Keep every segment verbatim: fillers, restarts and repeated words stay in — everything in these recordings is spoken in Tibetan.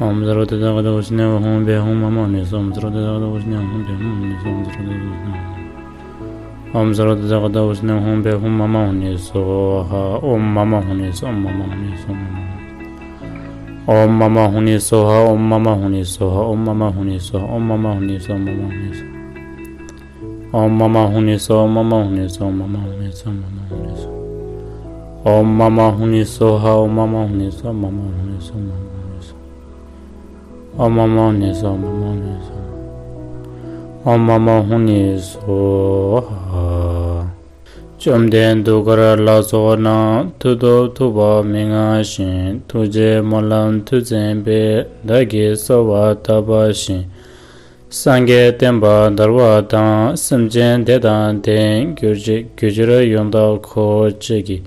ཨོཾ་སརྦ་དེ་ཛ་ག་ཏ་བ་ཤི་ནེ་ཧཱུྃ་ཕཊ་ཧཱུྃ་མ་མ་ཧུ་ནེ་སྭཱ་ཧཱ། ཨོཾ་སརྦ་དེ་ཛ་ག་ཏ་བ་ཤི་ནེ་ཧཱུྃ་ཕཊ་ཧཱུྃ་མ་ཧུ་ནེ་སྭཱ་ཧཱ། ཨོཾ་སརྦ་དེ་ཛ་ག་ཏ་བ་ཤི་ནེ་ཧཱུྃ་ཕཊ་ཧཱུྃ་མ་ཧུ་ནེ་སྭཱ་ཧཱ། ཨོཾ་སརྦ་དེ་ཛ་ག་ཏ་བ་ཤི་ནེ་ཧཱུྃ་ཕཊ་ཧཱུྃ་མ་མ་ཧུ་ནེ་སྭཱ་ཧཱ། ཨོཾ་མ་མ་ཧུ་ནེ་སྭཱ་ཧཱ། ཨོཾ་མ་མ་ཧུ་ནེ་སྭཱ་ཧཱ། ཨོཾ་མ་མ་ཧུ་ནེ་སྭཱ་ཧཱ། ཨོཾ་མ་མ་ཧུ་ནེ་སྭཱ་ཧཱ། ཨོཾ་མ་མ་ཧུ་ནེ་སྭཱ་ཧཱ། ཨོཾ་མ་མ་ཧུ་ནེ་སྭཱ་ཧཱ། ཨོཾ་མ་མ་ཧུ་ནེ་སྭཱ་ཧཱ། ཨོཾ་མ་མ་ཧུ་ནེ་སྭཱ་ཧཱ། ཨོཾ་མ་མ་ཧུ་ནེ་སྭཱ་ཧཱ། ཨོཾ་མ་མ་ཧུ་ནེ་སྭཱ་ཧཱ། ཨོཾ་མ་མ་ཧུ་ནེ་སྭཱ་ཧཱ། ཨོཾ་མ་མ་ཧུ་ནེ་སྭཱ་ཧཱ། ཨོཾ་མ་མ་ཧུ་ནེ་སྭཱ་ཧཱ། ཨོཾ་མ་མ་ཧུ་ནེ་སྭཱ་ཧཱ། བཅོམ་ལྡན་གདུགས་དཀར་ལ་སོགས་རྣམས། མཐུ་སྟོབས་མཐུ་བ་མི་མངའ་ཞིང་། ཐུགས་རྗེའི་སྨོན་ལམ་མཐུ་བཙན་པས། བདག་གིས་གསོལ་བ་བཏབ་པ་བཞིན། སངས་རྒྱས་བསྟན་པ་དར་བ་དང་། སེམས་ཅན་བདེ་དང་ལྡན་གྱུར་ཅིག་གྱུར་ཅིག་ཡོངས་དག་གོ་ཅིག་གི།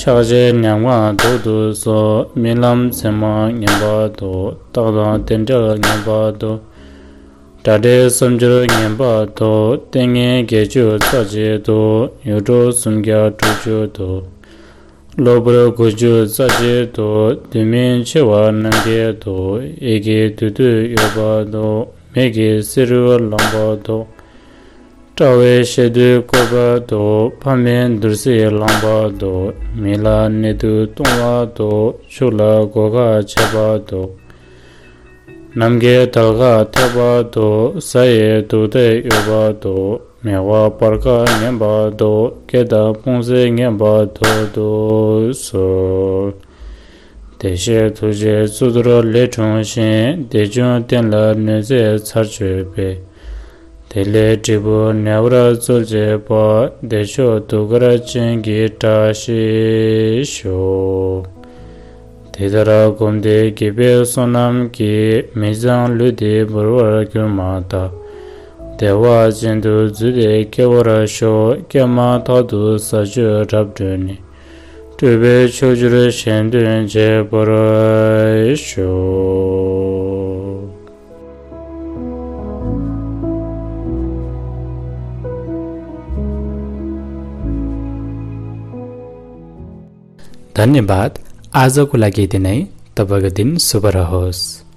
ཕྱག་བཞེས་ཉམས་ལེན་དུ་གསོལ། རྨི་ལམ་མཚན་མ་ངན་པ་དང་། རྟགས་དང་རྟེན་འབྲེལ་ངན་པ་དང་། དགྲ་འདྲེ་གསུམ་སྦྱོར་ངན་པ་དང་། ལྟས་ངན་བརྒྱད་ཅུ་རྩ་གཅིག་དང་། ཡུལ་གྲུ་སུམ་བརྒྱ་དྲུག་ཅུ་དང་། གློ་བུར་དགུ་བཅུ་རྩ་གཅིག་དང་། དུས་མིན་འཆི་བ་རྣམ་བརྒྱད་དང་། ཡི་གེ་དུས་དུས་གཡོ་བ་དང་། མིག་གི་བསེ་རུ་ལངས་པ་དང་། དཔྲལ་བའི་ཤེལ་དུས་བསྐོར་བ་དང་། ཕ་མའི་འདུར་སྲི་ལངས་པ་དང་། མི་ལ་གནོད་འཚེ་གཏོང་བ་དང་། ཕྱུགས་ལ་གོད་ཁ་བྱེད་པ་དང་། ནམ་མཁའི་དལ་ཁ་ཐེབས་པ་དང་། ས་ཡི་རྡུལ་དུས་གཡོ་བ་དང་། མེ་དབལ་བར་ཁ་ངན་པ་དང་། སྐད་དང་ཕུང་སྲི་ངན་པ་དང་། དུ་སོ། བདེ་གཤེགས་ཐུགས་རྗེས་གཙུག་ཏོར་ལས་འཁྲུངས་ཤིང་། བདེ་འབྱུང་བསྟན་ལ་ནུས་རྩལ་ཚར་གཅོད་པའི། དེ་ལས་སྒྲིབ་པ་ཉེ་བར་སྩོལ་བྱེད་པ། བདེ་མཆོག་གདུགས་དཀར་ཅན་གྱི་བཀྲ་ཤིས་ཤོག། དེ་ལྟར་བསྒོམས་ཏེ་དགེ་བའི་བསོད་ནམས་ཀྱིས། མི་གཙང་ལུས་འདི་འབུལ་བར་གྱུར་མ་ཐག། བདེ་བ་ཅན་དུ་བརྫུས་ཏེ་སྐྱེ་བར་ཤོག། སྐྱེས་མ་ཐག་ཏུ་ཟས་སྤྱོད་རབ་བསྒྲུབས་ནས། སྤྲུལ་པའི་ཕྱོགས་བཅུར་གཞན་དོན་བྱེད་པར་ཤོག། धन्यवाद। आजको लागि यति नै। तपाईँको दिन शुभ रहोस्।